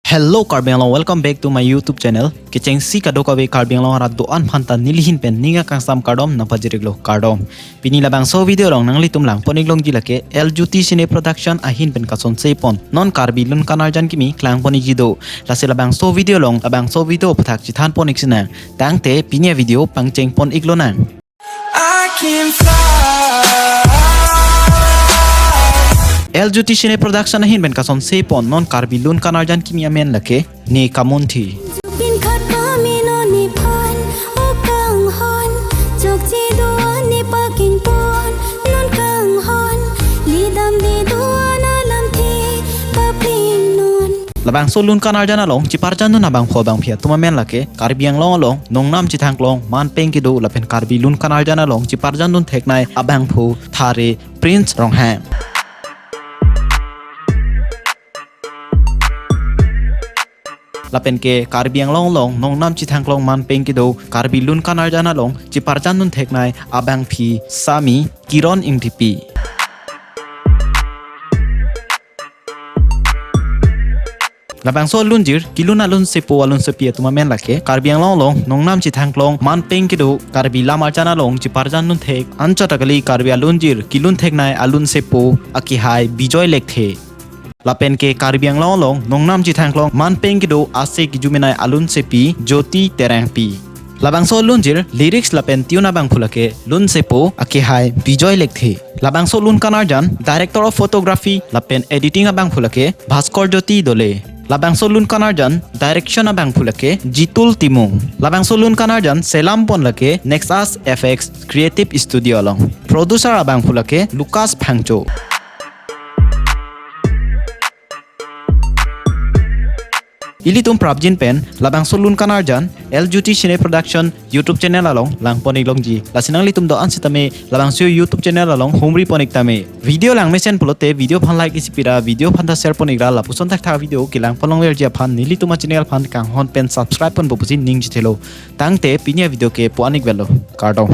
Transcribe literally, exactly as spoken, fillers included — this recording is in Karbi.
Hello Karbi Anglong, welcome back to my YouTube channel. Kechengsi kadokave Karbi Anglong arat do-an aphanta nelihin pen ning akangsam kardom nangpajir-iklo, kardom. Pini labangso video along nanglitum langpon-ik longji lake L Jyoti Cine Production ahin pen kasonse pon non Karbi Lun Kanarjan Kimi klangpon-ikji do. Lasi labangso video along labangso video aputhak chethanpon-ik sinang. Tangte pini a-video pangchengpon-ik lonang. I can fly. L Jyoti Cine Production ahin pen kasonse pon non Karbi Lun Kanarjan Kimi amen lake Ne Kamunthi. Jupin khat pame non nephan, o kanghon, chokche do-an ne pakingpon, non kanghon, lidamde do-an alamthe papling non. Labangso Lun Kanarjan along cheparjandun abangphu abangphi atum amen lake Karbi Anglong along nongnam chethangklong manpeng kedo lapen Karbi Lun Kanarjan along cheparjandun theknei abangphu Thare Prince Ronghang. Lapen ke Karbi Anglong along nongnam chethangklong manpeng kedo Karbi Lun Kanarjan along cheparjandun theknei abangphi Sami Kiron Ingtipi. Labangso alunjir kelun alun sepo alun sepi atum amen lake Karbi Anglong along nongnam chethangklong manpeng kedo Karbi Lam Arjan along cheparjandun thek anchot akali Karbi alunjir kelun theknei alun sepo akehai Bijoy Lekthe. Lapen ke Karbi Anglong along nongnam chethangklong manpeng kedo ase kejumenei alun sepi Jyoti Terangpi. Labangso alunjir lyrics lapen tune abangphu lake lun sepo akehai Bijoy Lekthe. Labangso Lun Kanarjan director of photography lapen editing abangphu lake Bhaskar Jyoti Dole. Labangso Lun Kanarjan direction abangphu lake Jitul Timung. Labangso Lun Kanarjan selam pon lake Nexus F X Creative Studio along. Producer abangphu lake Lucas Phangcho. Ilitum prapjin pen labangso Lun Kanarjan L Jyoti Cine Production YouTube channel along langpon-ik longji. Lasi nanglitum do-an sitame labangso YouTube channel along humripon-ik tame. Video langmesen pulote video aphan like isi pira, video aphanta share pon-ikra, lapuson thakthak video kelangpon longverji aphan nelitum a-channel aphan kanghon pen subscribe ponpo pusi ningje thelo. Tangte pini a-video ke pu-an-ik velo. Kardom.